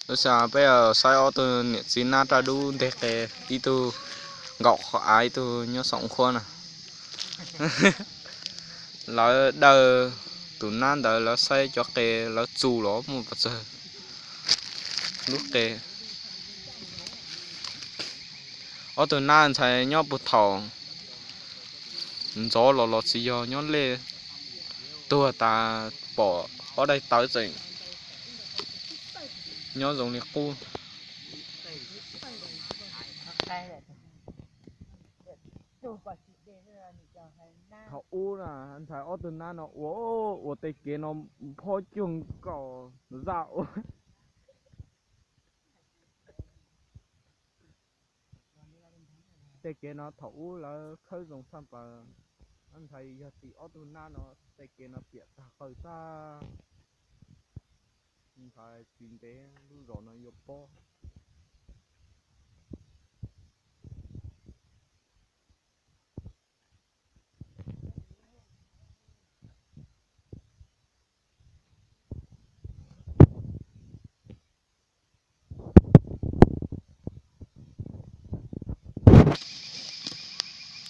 Lub sij hawm peb saib ob tug niam txiv nab raj dub nteg qe, ib tug nkaum qhov av, ib tug nyob saum nqhuab na. Lawv daws tus nab ntawd, lawv saib cov qe, lawv txus los muaj pov tsawg lub qe. Ob tug nab ntxhais nyob puag thaum ntxov los los tsis yog nyob lej, tuag tas pom ob daim tawv tseem nyob zoo li qub. Thaum ub na ntxhais ob tug nab no ua, ua tej kev no phob cuag nkaus zaj ua. Tej kev no thaum ub lawv khawb zoo tshaj plaws. Ntxhais yog tim ob tug nab no, tej kev no piam tag qawj tag. Ntxhais tsis ntev lub zos no yuav pob.